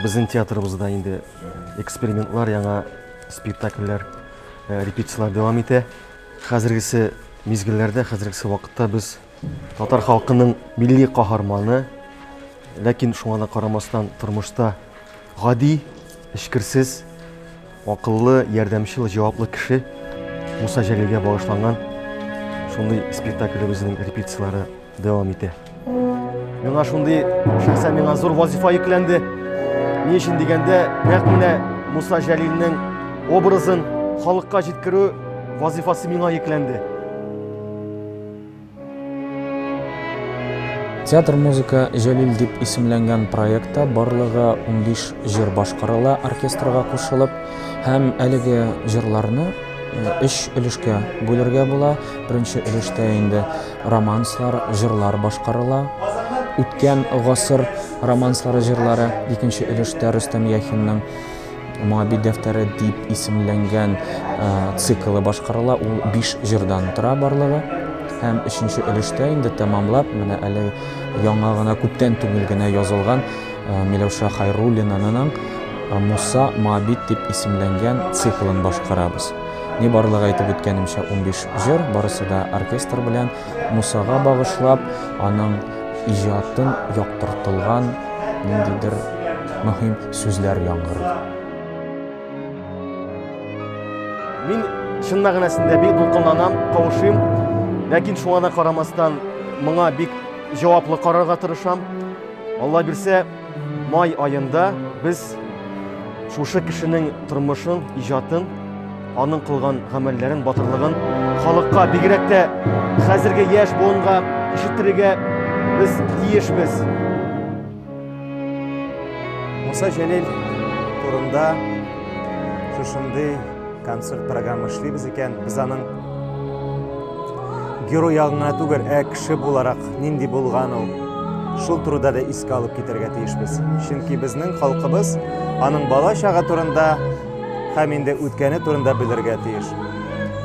Безнең театрыбызда инде экспериментлар, яңа спектакльләр, репетицияләр дәвам итә. Хәзергесе мизгелләрдә, хәзергесе вакытта без татар халкының милли каһарманы, ләкин шуңа да карамастан тормышта гади, эчкерсез, акыллы, ярдәмчел, җаваплы кеше Муса Җәлилгә багышланган шундый спектаклебезнең репетицияләре дәвам итә. Миңа шундый шәхсән миңа зур вазифа йөкләнде. Ни өчен дигәндә, нәкъ менә Муса Җәлилнең образын халыкка җиткерү вазифасы миңа йөкләнде. Театр музыка Җәлил дип исемләнгән проектта барлыгы 15 җыр башкарыла оркестрга кушылып һәм әлеге җырларны өч өлешкә бүлергә була. Беренче өлештә инде романслар, җырлар башкарыла. Үткән гасыр романслары җырлары. Икенче өлештә Рөстәм Яхинның Моабит дәфтәре дип исемләнгән циклы башкарыла. Ул 5 җырдан тора барлыгы. Һәм өченче өлештә инде тәмамлап, менә әле яңа гына күптән түгел генә язылган Миләүшә Хайруллинаның Муса Моабит дип исемләнгән циклын башкарабыз. Ни барлыгы әйтеп үткәнемчә 15 җыр, барысы да оркестр белән Мусага багышлап, аның иҗатын яктыртылган ниндидер мөһим сүзләр яңгырый. Мин чын мәгънәсендә бик дулкынланам, каушыйм. Ләкин шуңа да карамастан, моңа бик җаваплы карарга тырышам. Алла бирсә, май аенда без шушы кешенең тормышын, иҗатын, аның кылган гамәлләрен, батырлыгын халыкка, бигрәк тә хәзерге яшь буынга ишеттерергә без тиешбез. Муса Җәлил турында шушындый концерт программа эшлибез икән, без аның герой ягын гына түгел, ә кеше буларак нинди булган ул, шул турыда да искә алып китәргә тиешбез. Чөнки безнең халкыбыз аның бала чагы турында һәм инде үткәне турында белергә тиеш.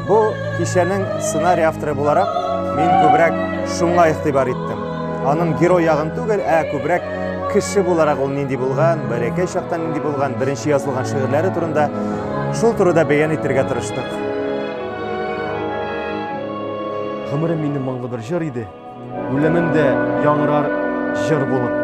Бу кичәнең сценарий авторы буларак, мин күбрәк шуңа игътибар иттем. Аның герой ягын түгел, ә күбрәк кеше буларак ул нинди булган, бәләкәй чакта нинди булган, беренче язылган шигырьләре турында шул турыда бәян итәргә тырыштык. Гомерем минем моңлы бер җыр иде. Үлемем дә яңгырар җыр булып.